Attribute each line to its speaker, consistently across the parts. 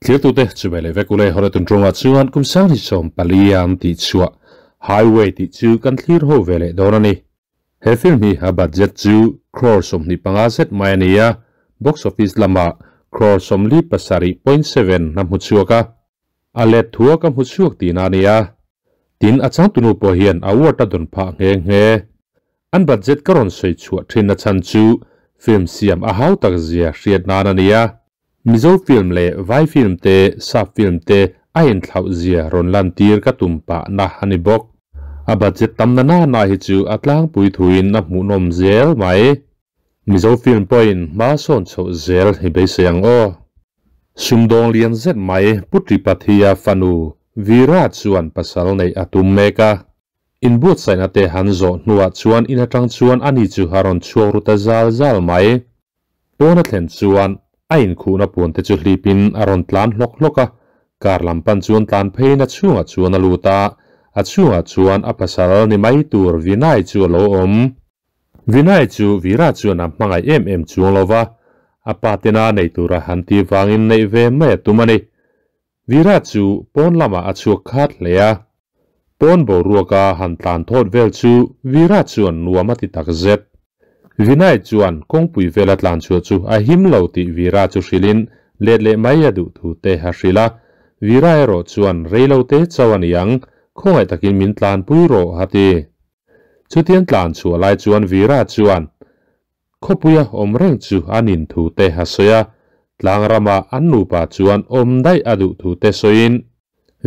Speaker 1: Thirtute chu vele vekule horetun tonga chuan kumsang hi som paliam ti chua highway ti chu kan thlir ho vele donani. He film hi a budget chu crore somni panga set mai ania box office lama crore somli pasari 0.7 na hmuchuaka ale thua ka hmuchuak ti na ania tin achang tunu po hian award ta dun pha nge nge an budget karon sei chua thin na chan chu film siam a hau tak zia hriat na ania Mizo film le vai film te sap film te a in thlau zia ron lan tir ka tumpa na hani bok a budget tam na na na hi chu atlang pui thuin na hmu nom zel mai Mizo film point ma son chho zel hi be siang o sumdong lian zet mai putri pathia fanu Vira chuan pasal nei atum meka in but saina te hanzo nuwa chuan in atang chuan ani chu haron chuak ruta zal zal mai pona thlen chuan a in khu na pun te chu hlipin aron tlan hlok hloka kar lampan chuan tlan phei na chunga chuan aluta a chunga chuan a pasal ni mai tur Vinai chu lo om Vinai chu Vira chuan a hmangai em em chuang lova a patina nei tura hanti wangin nei ve mai tumani Vira chu pon lama a chuak khat hlea pon bo ruaka han tlan thot vel chu Vira chuan nuama ti tak zet Vinai chuan kongpui vela tlan chu chu a him lo ti Vira chu hrilin let le mai a du thu te ha hrila Vira ero chuan reilo te chawan yang khongai takin min tlan pui ro hati chutian tlan chu lai chuan Vira chuan khopuya omreng chu anin thu te ha soya tlangrama an nupa chuan omdai adu thu te soin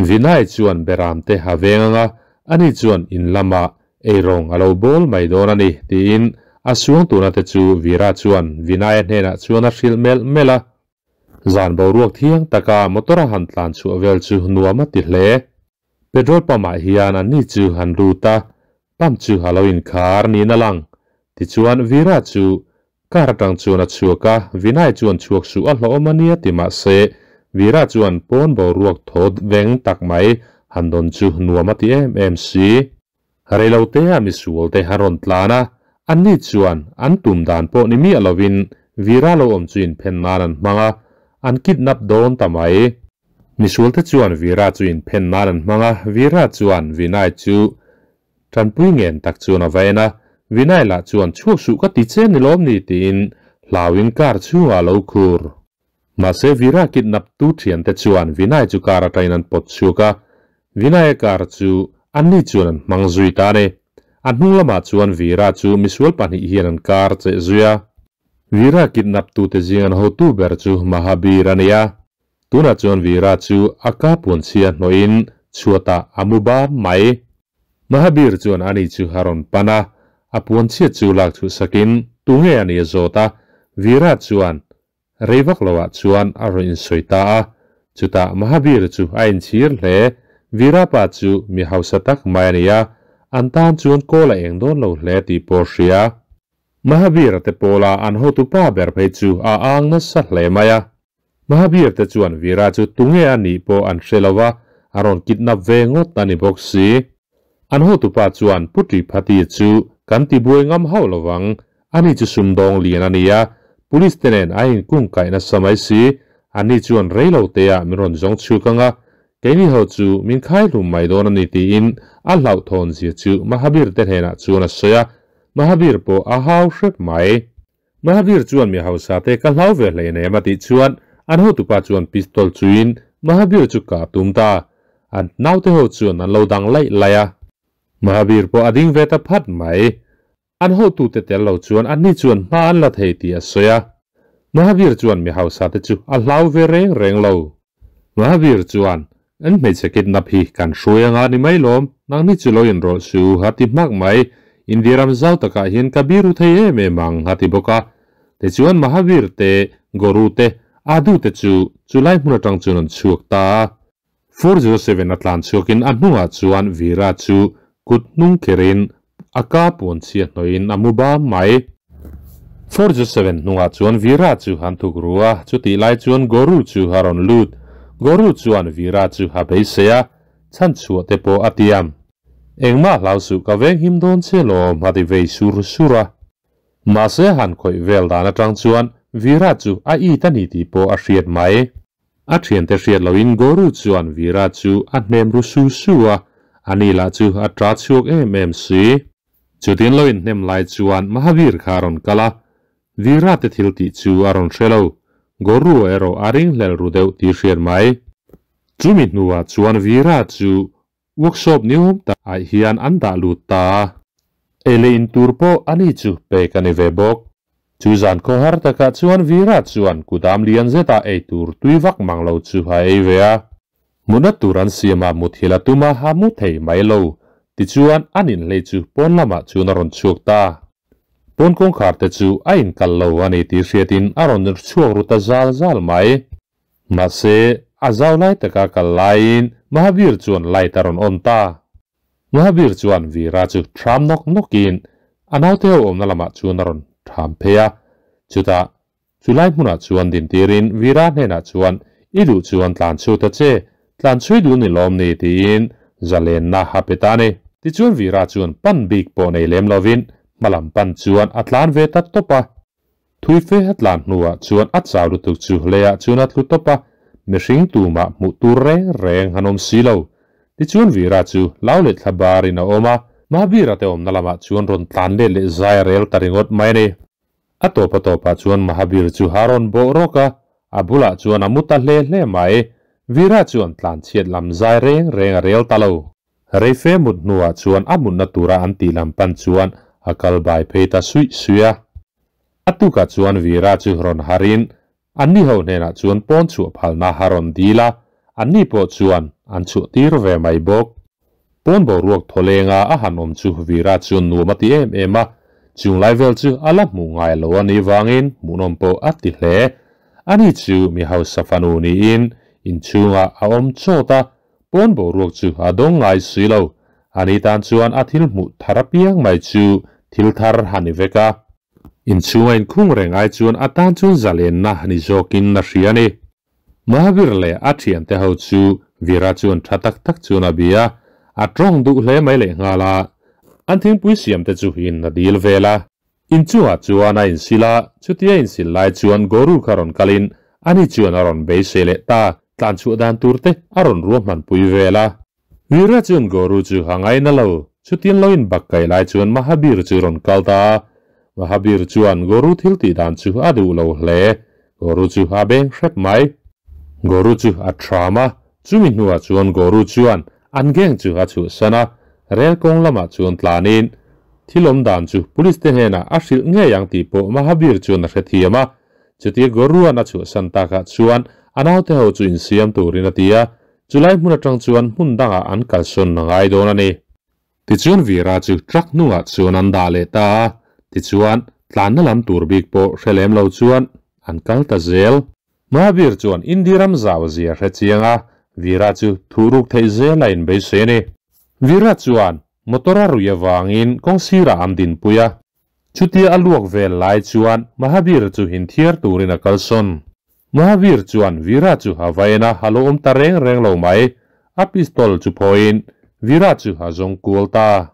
Speaker 1: Vinai chuan beram te havenga ani chuan in lama eirong alo bol mai don ani tiin asuang tuna te chu Vira chuan Vinai hnena chuan a hril mel mela zan bo ruak thiang taka motora han tlan chu vel chu nuama ti hle petrol pump ah hian ani chu han ruta pump chu haloin khar ni na lang ti chuan Vira chu kar atang chuan a chhuaka Vinai chuan chhuak su a hlo mania ti ma se Vira chuan pon bo ruak thot veng tak mai handon chu nuama ti em em si reilo te a mi sual te haron tlana anni chuan an tum dan po ni mi alowin Vira lo om chuin phen nan an hmanga an kidnap don tamai misual te chuan Vira chuin phen nan an hmanga Vira chuan Vinai chu tanpui ngen tak chuan a vaina Vinai la chuan chuak su ka ti chen ni lom ni tin hlawin kar chunga lo khur ma se Vira kidnap tu thian te chuan Vinai chu kar atain an pot chuka Vinai kar chu anni chuan an hmang zui ta ne an hnung lama chuan Vira chu misual pahnih hian an kar che zuia Vira kidnap tu te zing an hotu ber chu Mahabir ania tuna chuan Vira chu aka pun chhia hnoin chuata amuba mai Mahabir chuan ani chu haron pana a puan chhia chu lak chu sakin tunge ani zota Vira chuan reivak lowa chuan a rawn insawi ta a chuta Mahabir chu a inchhir hle Vira pa chu mi hausa tak mai ania an tan chuan kawl a eng dawn lo hle tih pawh hria Mahabir te pawla an hotu pa ber phei chu a ang nasa hle mai a Mahabir te chuan Vira chu tunge ani pawh an hre lova a rawn kidnap ve ngawt ani bawk si an hotu pa chuan putri phati chu kan ti buai ngam hau lovang ani chu sumdong lian ania police tenen a in kung kai na samai si ani chuan reilo te a min rawn zawng chhukanga keini ho chu min khai hlum mai dawn ani tiin a hlau thawn zia chu Mahabir te hnenah chuan a sawi a Mahabir pawh a hau hrep mai Mahabir chuan mi hausa te ka hlau ve hlei nei a tih chuan an hotupa chuan pistol chuin Mahabir chu ka tum ta an naute ho chuan an lo dang laih lai a Mahabir pawh a ding ve ta phat mai an hotu te tel lo chuan anni chuan hma an la thei tih a sawi a Mahabir chuan mi hausa te chu a hlau ve reng reng lo Mahabir chuan an hmeichhe kidnap hi kan hruai anga ni mai lawm nangni chu lo in rawh su ha ti hmak mai India ram zau takah hian ka biru thei em em ang ha ti bawk a tichuan Mahabir te Goru te Adu te chu chulai hmun atang chuan an chhuak ta a 407 a tlan chhuakin a hnungah chuan Vira chu kut hnung kherin a ka puan chhia hnawhin a mu bam mai 407 hnungah chuan Vira chu han thuk ru a chutih lai chuan Goru chu a rawn lut Goru chuan Vira chu a beisei a chhan chhuah te pawh a tiam Engmah hlau suh ka veng him dawn che lawm a ti vei sur sur a. Mahse han khawih vel dan atang chuan Vira chu a it a ni tih pawh a hriat mai. A thiante hriat loin Goru chuan Veera chu a hnem ru su su a, ani lah chu a ta chhuak em em si. Chutin lo inhnem lai chuan Mahavir kha a rawn kal a, Veera te thil tih chu a rawn hre lo. Goru erawh a ringhlel ru deuh tih hriat mai. Chumi hnuah chuan Veera chu Workshop ni awm tak ah hian an dah lut ta a, ei leh in tur pawh ani chu pek a ni ve bawk. Chu zan khawhar takah chuan Veera chuan kudam lian zetah ei tur tui vak mang lo chu a ei ve a. Mutna tur an siam a muthilh a tum a, a mu thei mai lo. Tichuan an inhlei chu pawn lamah chuan a rawn chhuak ta. Pawn kawngkhar te chu a inkal lo a ni tih hriatin a rawn chhuak ru ta zal zal mai. Mahse, a zau lai taka kal laiin Mahavir chuan light a rawn on ta. Mahavir chuan Veera chu thram nawk nawkin a naute ho awmna lamah chuan a rawn thram phei a. Chutah, chulai hmunah chuan dintirin Veera hnenah chuan, I duh chuan tlan chhu ta che, tlan chhui duh ni lawm ni tiin zalenna a pe ta a ni. Tichuan Veera chuan pan bik pawh nei lem lovin hmalam pan chuan a tlan ve ta tawp a. Thui fe a tlan hnuah chuan a chau lutuk chu leiah chuan a tlu tawp a, mihring tumah hmuh tur reng reng an awm si lo. Tichuan Veera chu lau leh thla barin a awm a, Mahavira te awmna lamah chuan rawn tlan let leh zai a rel ta ringawt mai a ni. A tawp a tawpah chuan Mahavir chu a rawn bawh rawk a, a bulah chuan a mu ta hle hle mai. Veera chuan tlan chhiat lam zai reng reng a rel ta lo. Reife mut hnuah chuan a mutna tura an tih lam pan chuan a kal bai phei ta suih suih a. A tukah chuan Veera chu rawn harin anni ho hnenah chuan pawn chhuah phalna a rawn dil a, anni pawh chuan an chhuah tir ve mai bawk. Pawn boruak thawlenga a han awm chu Veera chuan nuam a ti em em a, chung lai vel chu a la hmuh ngai lo a nih vangin hmuhnawm pawh a ti hle. Ani chu mi hausa fanu niin inchhungah a awm chawt a, Pawn boruak chu a dawng ngai si lo. Ani tan chuan a thil hmuh thar apiang mai chu thil thar a ni vek a. Inchhunga inkhung reng ai chuan a tan chuan zalenna ni zawkin a hria a ni. Mahavir leh a thiante ho chu Veera chuan tha tak tak chuan a bia a, a tawng duh hle mai lehnghal a. An thingpui siamte chu in a dil vel a. Inchungah chuan a insil a, chutia insil lai chuan Goru kha rawn kalin ani chuan a rawn beisei leh ta, tlan chhuah dan tur te a rawn ruahmanpui vel a. Veera chuan Goru chu a ngaina lo, chutin lo inbak kai lai chuan Mahabir chu rawn kal ta a. Mahabir chuan Goru thil tih dan chu a duh lo hle, Goru chu a beng hrep mai. Goru chu a thram a, chumi hnuah chuan Goru chuan an gang chu a chhuahsan a, rel kawng lamah chuan tlanin thil awm dan chu police te hnenah a hrilh ngei ang tih pawh Mahabir chuan a hrethiam a. Chutia Goru-a'n a chhuahsan takah chuan a naute ho chu insiam turin a ti a, chulai hmun atang chuan hmun dangah an kalsawn a ngai dawn a ni. Tichuan Veera chu truck hnungah chuan an dah leh ta a, tichuan tlanna lam tur bik pawh hre lem lo chuan an kal ta zel. Mahavir chuan Indi ram zau zia hre chiang a, Veera chu thuhruk theih zel a inbeisei a ni. Veera chuan motor a rui avangin kawng sirah an dinpui a, chutia a luak vel lai chuan Mahavir chu inthiar turin a kalsawn. Mahavir chuan Veera chu a va en a, a lo awm ta reng reng lo mai. A pistol chu phawiin Veera chu a zawng kual ta.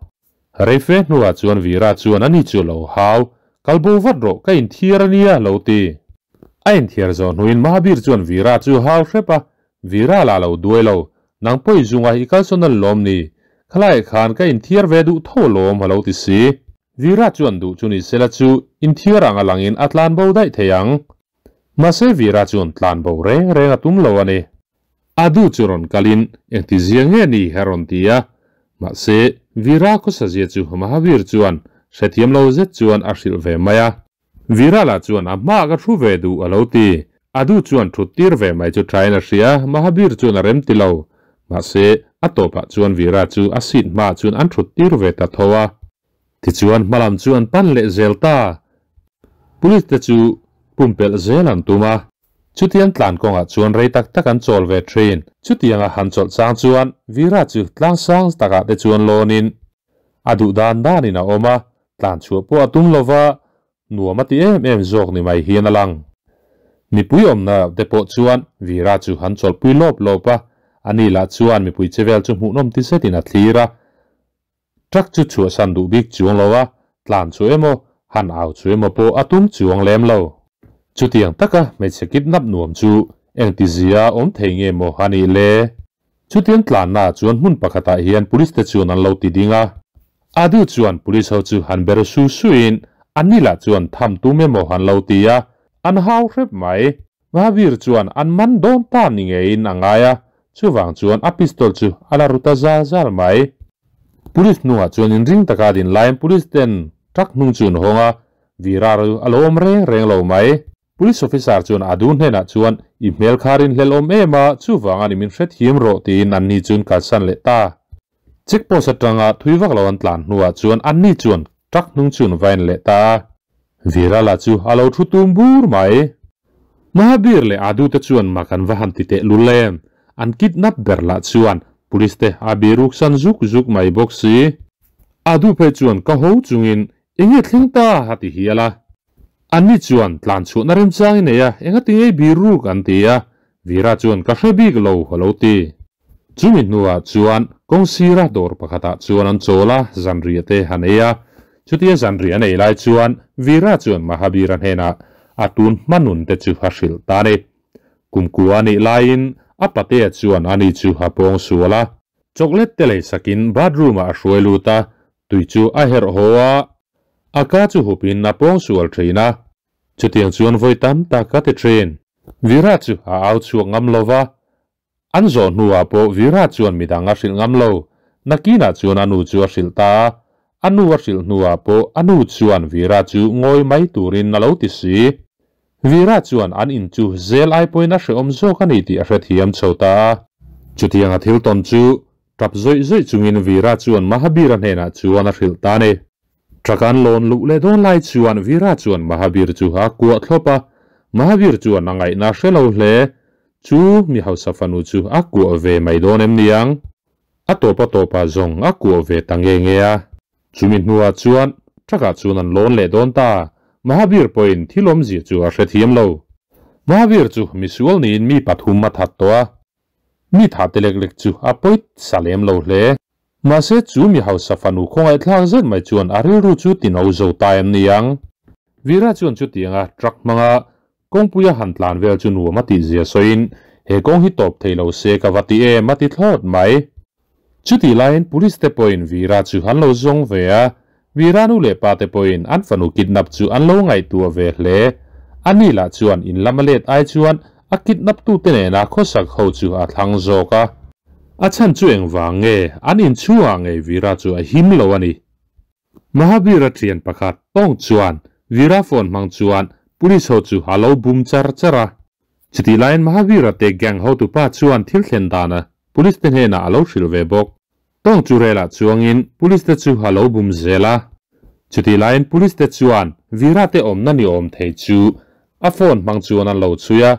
Speaker 1: Reife hnuah chuan Veera chuan ani chu lo hau, Kal bo vat rawh, ka inthiar a nia, lo ti. A inthiar zawh hnuin Mahavir chuan Veera chu hau hrep a, Veera lah lo duai lo, Nang pawh i zunga i kalsawn a lawm ni? Khalaiah khan ka inthiar ve duh tho alawm, a lo ti si. Veera chuan duh chu ni sela chu inthiar ang a langin a tlan bo daih thei ang. Mahse Veera chuan tlan bo reng reng a tum lo a ni. A duh chu rawn kalin engti zia nge ni a rawn ti a. Mahse Veera khawsa zia chu Mahavir chuan hrethiam lo zet chuan a hrilh ve mai a. Veera lah chuan a hmaah ka thu ve duh a lo ti. A duh chuan thut tir ve mai chu thain a hria, Mahavir chuan a rem ti lo. Mahse a tawpah chuan Veera chu a seat hmaah chuan an thut tir ve ta tho a. Tichuan hmalam chu an pan leh zel ta. Police te chu pumpelh zel an tum a. Chutiang tlan kawngah chuan rei tak tak an chawl ve thin. Chutianga han chawlh chang chuan Veera chu tlang sang takah te chuan lawnin a duh dan danin a awm a, tlan chhuah pawh a tum lova, nuam a ti em em zawk ni mai hian a lang. Mipui awmna te pawh chuan Veera chu han chawlhpui lawp lawp a, ani lah chuan mipui chevel chu hmuhnawm ti zetin a thlir a. Truck chu chhuahsan duh bik chuang lo a, tlan chu emaw, han au chu emaw pawh a tum chuang lem lo. Chutiang taka hmeichhe kidnap nuam chu Engtizia awm thei nge maw a nih le? Chutiang tlanna chuan hmun pakhatah hian police te chuan an lo ti ding a. Adu chuan police ho chu han ber su suin anni lah chuan tham tum emaw han lo ti a, an hau hrep mai. Mahavir chuan an man dawn ta ni ngeiin a ngai a, chuvang chuan a pistol chu a la ru ta zal zal mai. Police hnungah chuan inring taka din laiin police ten truck hnung chu an hawng a, Vira ru a lo awm reng reng lo mai. Police officer chuan Adu hnenah chuan, I hmel kha rinhlelh awm em a, chuvang a ni min hrethiam rawh tiin anni chuan kalsan leh ta. Check post atanga thui vak lo an tlan hnuah chuan anni chuan truck hnung chu an va en leh ta a. Virala chu a lo thu tum bur mai. Mahabir leh Adu te chuan mak an va han ti teh lul em. An kidnap ber lah chuan police te a biruk san zuk zuk mai bawk si. Adu phei chuan ka ho chungin enge thleng ta a ti hial a. Anni chuan tlan chhuahna remchang i nei a, engati ngei biruk an ti a. Vira chuan ka hre bik lo a lo ti. Chumi hnuah chuan kawng sira dawr pakhatah chuan an chawl a, zanriah te han ei a. Chutia zanriah an ei lai chuan Veera chuan Mahavira hnenah a tun hma nun te chu a hrilh ta a ni. Kumkua a nih laiin a patea chuan ani chu a pawng sual a. Chocolate te lei sakin bathroom ah a hruai lut a, tui chu a herh haw a, a ka chu hupin a pawng sual thin a. Chutiang chuan vawi tam tak a ti thin. Veera chu a au chhuak ngam lo va, An zawh hnuah pawh Vira chuan midang a hrilh ngam lo. Nakinah chuan a nu chu a hrilh ta a. A nu a hrilh hnuah pawh a nu chuan Vira chu ngawi mai turin a lo ti si. Vira chuan an in chu zel ai pawhin a hrehawm zawk a ni tih a hrethiam chho ta a. Chutianga thil tawn chu tap zawih zawih chungin Vira chuan Mahabir-a hnenah chuan a hrilh ta a ni. Truck an lawn luh leh dawn lai chuan Vira chuan Mahabir chu a kuah thlawp a. Mahabir chuan a ngaihna a hre lo hle. Chu mi hausa fanu chu a kuah ve mai dawn em niang? A tawp a tawpah zawng a kuah ve ta nge nge a. Chumi hnuah chuan truck-ah chuan an lawn leh dawn ta. Mahavir pawhin thil awmzia chu a hrethiam lo. Mahavir chu misual niin mi pathum a that tawh a. Mi tha te lek lek chu a pawi sa lem lo hle. Mahse chu mi hausa fanu khawngaihthlak zet mai chuan a rilru chu tino zo ta em niang? Vira chuan chutianga truck hmanga Kawngpuia han tlan vel chu nuam a tih zia sawiin, He kawng hi tawp thei lo se ka va ti em a ti thlawt mai. Chutih laiin Police te pawhin Veera chu an lo zawng ve a, Veera nu leh pa te pawhin an fanu kidnap chu an lo ngaihtuah ve hle. Ani lah chuan in lama let ai chuan a kidnap tute nena khawsak ho chu a thlang zawk a. A chhan chu engvang nge an inchhungah ngei Veera chu a him lo a ni. Mahavira thian pakhat tawng chuan Veera phone hmang chuan police ho chu a lo bum char char a. Chutih laiin Mahavira te gang hotupa chuan thil thlen dana police te hnenah a lo hrilh ve bawk. Tawng chu relah chuangin police te chu a lo bum zel a. Chutih laiin police te chuan Veera te awmna ni awm thei chu a phone hmang chuan an lo chhui a.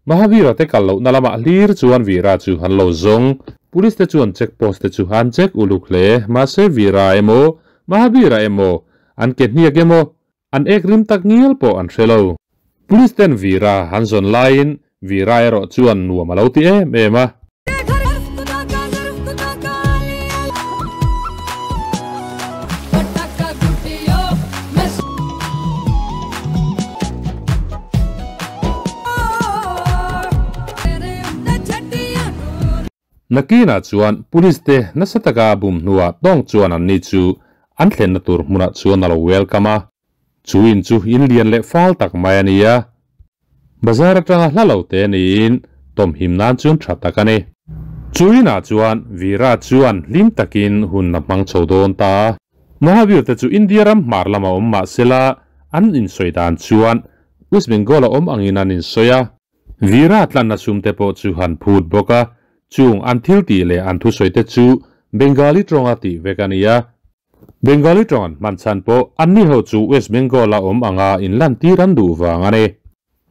Speaker 1: Mahavira te kal lohna lamah hlir chuan Veera chu an lo zawng. Police te chuan check post te chu an check uluk hle. Mahse Veera emaw, Mahavira emaw, an ke hniak emaw, an ek rim tak ngial pawh an hre lo. Police ten Veera an zawn laiin Veera erawh chuan nuam a lo ti em em a. Nakinah chuan police te nasa taka a bum hnuah tawng chuan anni chu an thlenna tur hmunah chuan a lo welcome a. Chu in chu in lian leh fal tak mai a ni a. Bazar atanga hla lo te niin tawmhim nan chuan tha tak a ni. Chu inah chuan Veera chuan hlim takin hun a hmang chho dawn ta a. Mahavir te chu India ram hmar lama awm mah sela an insawi dan chuan West Bengal a awm angin an insawi a. Veera tlanna sum te pawh chu han phut bawk a, chung an thil tih leh an thusawi te chu Bengali tawnga tih vek a ni a. Bengali tawng an hman chhan pawh anni ho chu West Bengal a awm anga inlantir an duh vang a ni.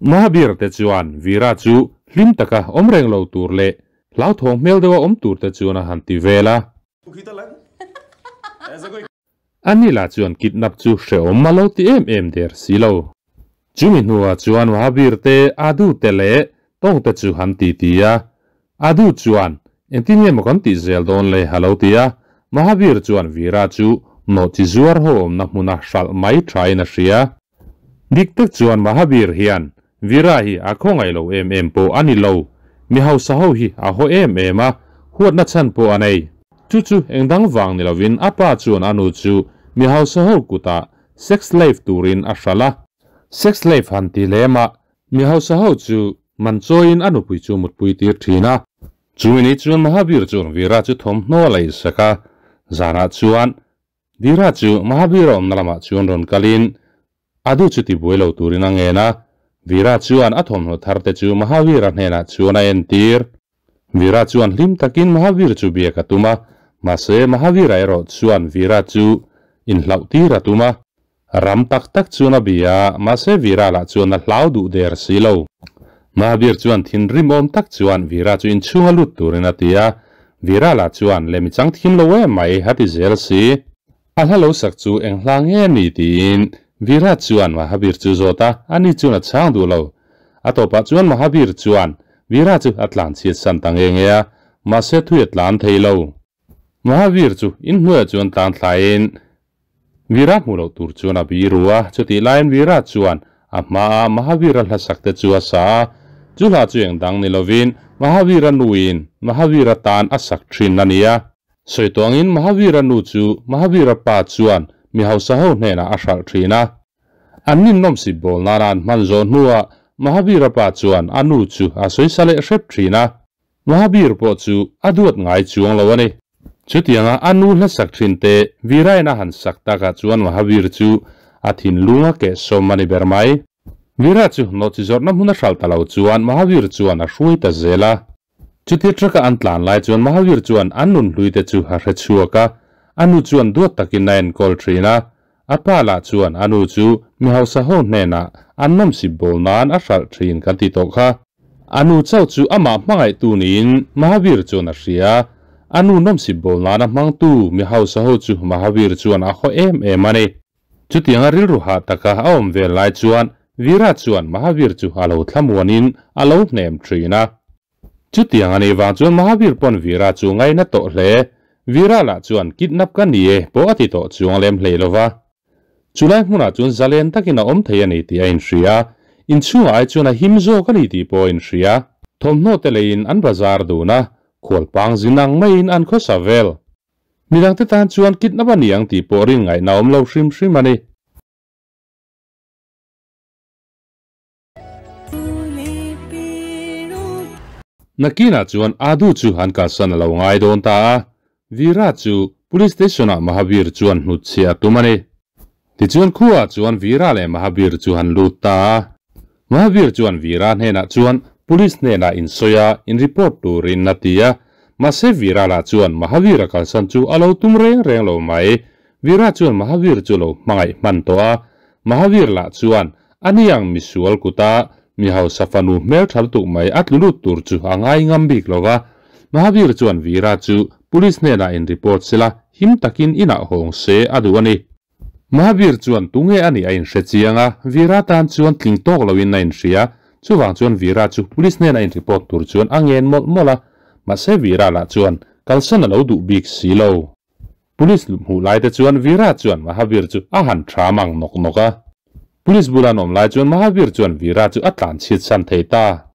Speaker 1: Mahabir te chuan Veera chu hlim taka awm reng lo tur leh hlauthawng hmel deuha awm tur te chuan a han ti vel a. Anni lah chuan kidnap chu hrehawm a lo ti em em der si lo. Chumi hnuah chuan Mahabir te, Adu te leh Tawng te chu han ti ti a. Adu chuan, Engtin nge maw kan tih zel dawn le? a lo ti a. Mahavir chuan Veera chu nawhchi zuar ho awmna hmuna hralh mai thain a hria. Dik tak chuan Mahavir hian Vira hi a khawngaih lo em em pawh a ni lo. Mi hausa ho hi a haw em em a, huatna chhan pawh a nei. Chu chu eng dang vang ni lovin a pa chuan a nu chu mi hausa ho kutah sex slave turin a hralh a. Sex slave han ti lem a, mi hausa ho chu man chawiin a nupui chu mutpui tir thin a. Chumi ni chuan Mahavir chuan Vira chu thawmhnaw a lei sak a, zanah chuan Vira chu Mahavir a awmna lamah chuan rawn kalin a duh chu tibuai lo turin a ngen a. Vira chuan a thawmhnaw thar te chu Mahavira hnenah chuan a entir. Vira chuan hlim takin Mahavir chu biak a tum a, mahse Mahavira erawh chuan Vira chu inhlauh tir a tum a. Ram tak tak chuan a bia a, mahse Vira lah chuan a hlau duh der si lo. Mahavir chuan thinrim awm tak chuan Vira chu inchhung a lut turin a ti a, Vira lah chuan lem i chang thim lo em mai a ti zel si. A hla lo sak chu eng hla nge ni tiin Vira chuan Mahavir chu zawt a, ani chuan a chhang duh lo. A tawpah chuan Mahavir chuan Vira chu a tlan chhiat san ta nge nge a, mahse thui a tlan thei lo. Mahavir chu inhnuaiah chuan tlan thlaiin Vira hmuh loh tur chuan a bi ru a, chutih laiin Vira chuan a hmaa Mahavira hla sak te chu a sa a, chu hla chu eng dang ni lovin Mahavira nuin Mahavira tan a sak thin a ni a. Sawi tawngin Mahavira nu chu Mahavira pa chuan mi hausa ho hnenah a hralh thin a. An ninnawmsip bawl nana an hman zawh hnuah Mahavira pa chuan a nu chu a sawisa leh hrep thin a. Mahavir pawh chu a duat ngai chuang lo a ni. Chutianga a nu hla sak thin te Virain a han sak takah chuan Mahavir chu a thinlung a kehsawm a ni ber mai. Vira chu nawhchi zawrhna hmun a hralh ta lo chuan Mahavir chuan a hruai ta zel a. Chuti truck a an tlan lai chuan Mahavir chuan an nun hlui te chu a hre chhuak a, a nu chuan duat takin a enkawl thin a. A pa lah chuan a nu chu mi hausa ho hnenah an nawmsip bawl nan a hralh thin kan ti tawh kha. A nu chauh chu amah hmangaihtu niin Mahavir chuan a hria. A nu nawmsip bawl nana hmangtu mi hausa ho chu Mahavir chuan a haw em em a ni. Chutianga rilru hah taka a awm vel lai chuan Vira chuan Mahavir chu a lo thlamuanin a lo hnem thin a. Chutiang a nih vang chuan Mahavir pawn Vira chu ngaina tawh hle. Vira lah chuan kidnap ka ni e pawh a ti tawh chuang lem hlei lova. Chulai hmunah chuan zalen takin a awm thei a ni tih a inhria. Inchhungah ai chuan a him zawk a ni tih pawh a inhria. Thawmhnaw te leiin an bazar dun a, khualpang zin ang maiin an khawsa vel. Midangte tan chuan kidnap a ni ang tih pawh rin ngaihna awm lo hrim hrim a ni. Nakinah chuan Adu chu an kalsan a lo ngai dawn ta a, Veera chu Police Station-ah Mahavir chuan hnutchhiah a tum a ni. Tichuan khuaah chuan Veera leh Mahavir chu han lut ta a. Mahavir chuan Veera hnenah chuan Police hnenah insawi a, in report turin a ti a. Mahse Veera lah chuan Mahavir a kalsan chu a lo tum reng reng lo mai. Veera chuan Mahavir chu lo hmangaih hman tawh a, Mahavir lah chuan a ni ang misual kuta mi hausa fanu hmel tha lutuk mai a tlu lut tur chu a ngai ngam bik lo va. Mahavir chuan Veera chu Police hnenah in report sela him takin inah hawng se a duh a ni. Mahavir chuan tunge a nih a inhre chiang a, Veera tan chuan tling tawk loin a inhria. Chuvang chuan Veera chu Police hnenah in report tur chuan a ngen mawlh mawlh a, mahse Veera lah chuan kalsan a lo duh bik si lo. Police lu hmuh lai te chuan Veera chuan Mahavir chu a han tha mang nawk nawk a. Police bula an awm lai chuan Mahavir chuan Veera chu a tlan chhiat san thei ta.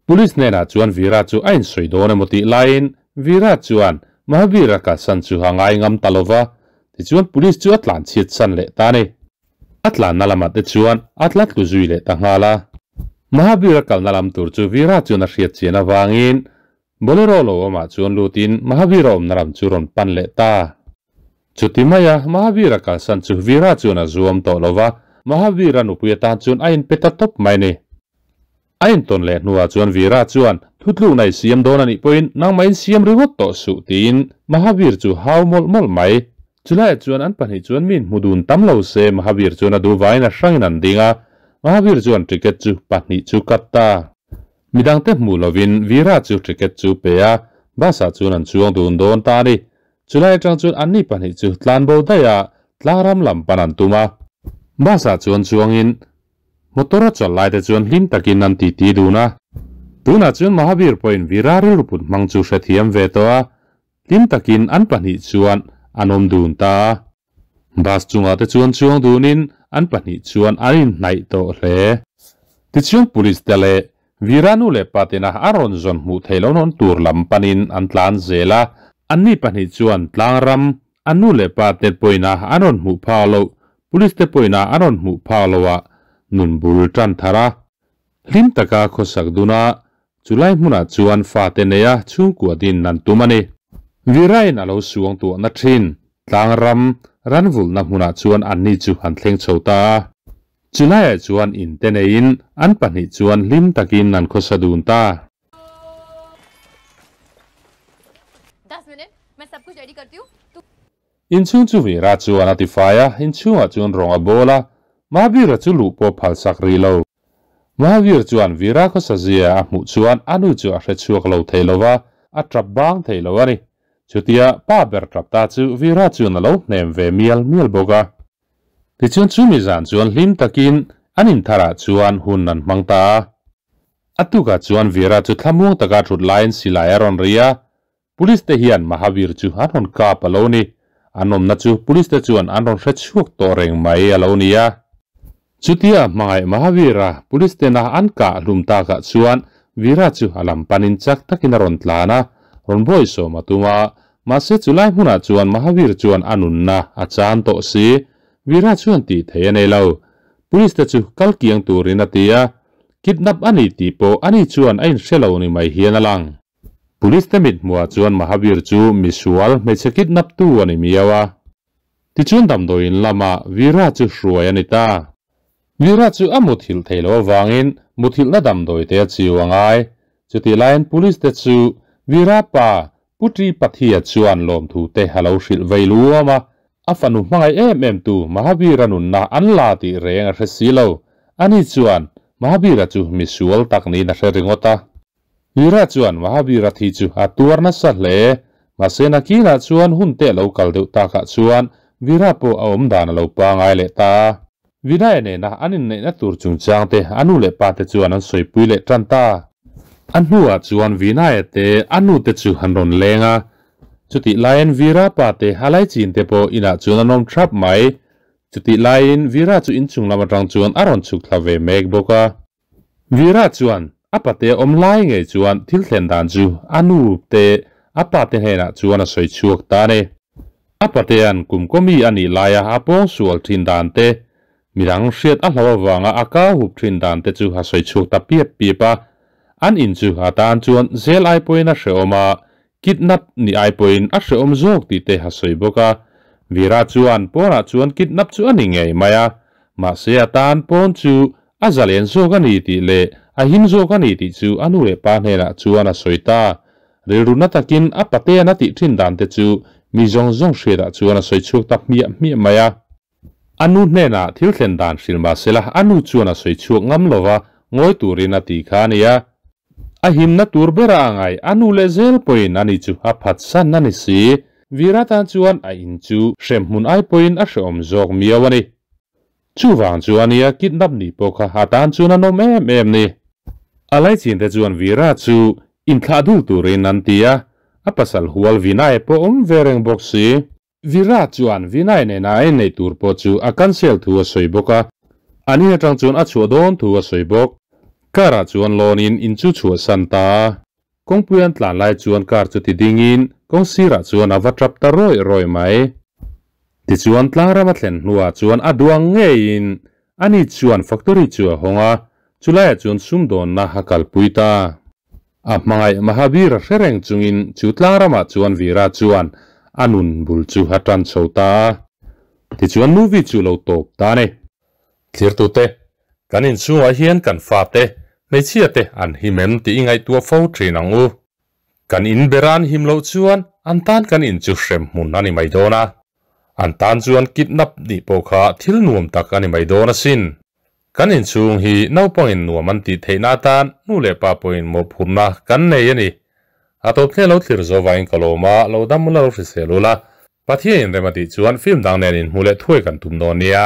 Speaker 1: Police hnenah chuan Veera chu a insawi dawn emaw tih laiin Veera chuan Mahavir a kalsan chu a ngai ngam ta lova, tichuan Police chu a tlan chhiat san leh ta a ni. A tlanna lamah te chuan a tla tlu zui leh ta nghal a. Mahavir a kalna lam tur chu Veera chuan a hriat chian avangin Bolero lo awmah chuan lutin Mahavira awmna lam chu rawn pan leh ta. Chuti maia Mahavira kalsan chu Vira chuan a zuam tawh lo va, Mahavira nupui atan chuan a inpe ta tawp mai ni. A intawn leh hnuah chuan Vira chuan, Thutlukna i siam dawn a nih pawhin nangmah in siam ringawt tawh suh tiin Mahavir chu hau mawlh mawlh mai. Chulaiah chuan an pahnih chuan mi inhmu dun tam lo se Mahavir chuan a duh vangin a hrangin an ding a, Mahavir chuan ticket chu pahnih chu cut ta. Midangte hmuh lovin Veera chu ticket chu pe a, bus-ah chuan an chuang dun dawn ta a ni. Chulai atang chuan anni pahnih chu tlanbo daih a, tlangram lam pan an tum a. Bus-ah chuan chuangin motor a chawlh laite chuan hlim takin an titi dun a. Tunah chuan Mahavir pawhin Veera rilru put hmang chu hrethiam ve tawh a, hlim takin an pahnih chuan an awm dun ta a. Bus chungah te chuan chuang dunin an pahnih chuan an inhnaih tawh hle. Tichuan police te leh Vira nu leh pa tena a rawn zawn hmuh theih loh nawn tur lam panin an tlan zel a. Anni pahnih chuan tlangram an nu leh pa te pawhin a an rawn hmuh phak loh, police te pawhin a an rawn hmuh phak loh ah nun bul tan thar a. Hlim taka khawsak dun a, chulai hmunah chuan fate neia chhungkua din an tum a ni. Virain a lo suang tuahna thin tlangram ranvulhna hmunah chuan anni chu an thleng chho ta a. Chulaiah chuan in te neiin an pahnih chuan hlim takin an khawsa dun ta. Inchhung chu Vira chuan a ti fai a, inchhungah chuan rawng a bawl a, Mahavira chu luh pawh phal sak rih lo. Mahavir chuan Vira khawsa zia a hmuh chuan a nu chu a hre chhuak lo thei lo va, a tap bang thei lo a ni. Chutia pa ber tap ta chu Vira chuan a lo hnem ve mial mial bawk a. Tichuan chumi zan chuan hlim takin an intharah chuan hun an hmang ta a. A tukah chuan Vira chu thlamuang taka thut laiin silai a rawn ri a, Police te hian Mahavir chu an rawn kap a lo ni. An awmna chu Police te chuan an rawn hre chhuak tawh reng mai a lo ni a. Chutia hmangaih Mahavira Police tena an kah hlum takah chuan Vira chu a lam panin chak takin a rawn tlan a, rawn bawi sawm a tum a. Mahse chulai hmunah chuan Mahavir chuan a nunna a chan tawh si. Vira chuan tih theih a nei lo. Police te chu kal kiang turin a ti a. Kidnap a ni tih pawh ani chuan a inhre lo ni mai hian a lang. Police te mit hmuhah chuan Mahavir chu misual hmeichhe kidnap tu a ni miau a. Tichuan damdawiin lamah Veera chu hruai a ni ta. Veera chu a muthilh thei lo avangin muthilhna damdawi te a chiu a ngai. Chutih laiin police te chu Veera pa Putri Pathia chuan lawmthu te a lo hrilh vei luam a. A fanu hmangaih em em tu Mahavira nunna an la tih reng a hre si lo. Ani chuan Mahavira chu misual tak niin a hre ringawt a. Hira chuan Mahavira thi chu a tuar nasa hle. Mahse nakinah chuan hun te lo kal deuh takah chuan Vira pawh a awm dan a lo pangai leh ta a. Vinaya nena an inneihna tur chungchang te a nu leh pa te chuan an sawipui leh tan ta. A hnuah chuan Vinaya te a nu te chu an rawn leng a. Chutih laiin Vira pa te a laichin te pawh inah chuan an awm thap mai. Chutih laiin Vira chu inchung lam atang chuan a rawn chhuk thla ve mek bawk a. Vira chuan a pate awm lai ngei chuan thil thlen dan chu a nu te a pate hnenah chuan a sawi chhuak ta a ni. A patea'n kum kawmi a nih laia a pawng sual thin dan te, midang hriat a hlo avanga a kau hup thin dan te chu a sawi chhuak ta piap piap a. An in chu a tan chuan zel ai pawhin a hrehawm a, kidnap nih ai pawhin a hrehawm zawk tih te a sawi bawk a. Vira chuan pawnah chuan kidnap chu a ni ngei mai a, mahse a tan pawn chu A zalen zawk a ni tih leh a him zawk a ni tih chu a nu leh pa hnenah chuan a sawi ta. Rilru na takin a patean a tih thin dan te chu mi zawng zawng hriatah chuan a sawi chhuak ta hmiah hmiah mai a. A nu hnenah thil thlen dan hrilh mah sela a nu chuan a sawi chhuak ngam lova ngawi turin a ti kha a ni a. A himna tur bera a ngaih a nu leh zel pawhin ani chu a phatsan a ni si. Vira tan chuan a in chu hremhmun ai pawhin a hreawm zawk miau a ni. Chuvang chu a nia kidnap nih pawh kha a tan chuan a nawm em em ni. A laichin te chuan Veera chu inthlah dul turin an ti a, a pasal hual Vinay pawh awm ve reng bawk si. Veera chuan Vinay nena a inneih tur pawh chu a cancel thu a sawi bawk a, an in atang chuan a chhuah dawn thu a sawi bawk. Car ah chuan lawn in in chu chhuahsan ta a. Kawngpui an tlan lai chuan car chu ti dingin kawng sirah chuan a va tap ta rawih rawih mai. Tichuan tlangram a thlen hnuah chuan a duang ngeiin ani chuan factory chu a hawng a, chulaiah chuan sumdawnna a kalpui ta. A hmangaih Mahavir a hre reng chungin chu tlangramah chuan Veera chuan a nun bul chu a tan chho ta a. Tichuan movie chu lo tawp ta a ni. Thirtute, kan inchhungah hian kan fate, hmeichhiate an him em tih i ngaihtuah fo thin ang u. Kan in bera an him loh chuan an tan kan in chu hrem hmun a ni mai dawn a. An tan chuan kidnap nih pawh kha thil nuam tak a ni mai dawn asin. Kan inchhung hi naupangin nuam an tih theihna atan nu leh pa pawhin mawhphurhna kan nei a ni. A tawp hle lo thlir zo vangin ka lawm a, lo dam ula lo hrisel ula. Pathian in rem a tih chuan film dang nen inhmuh leh thuai kan tum dawn nia.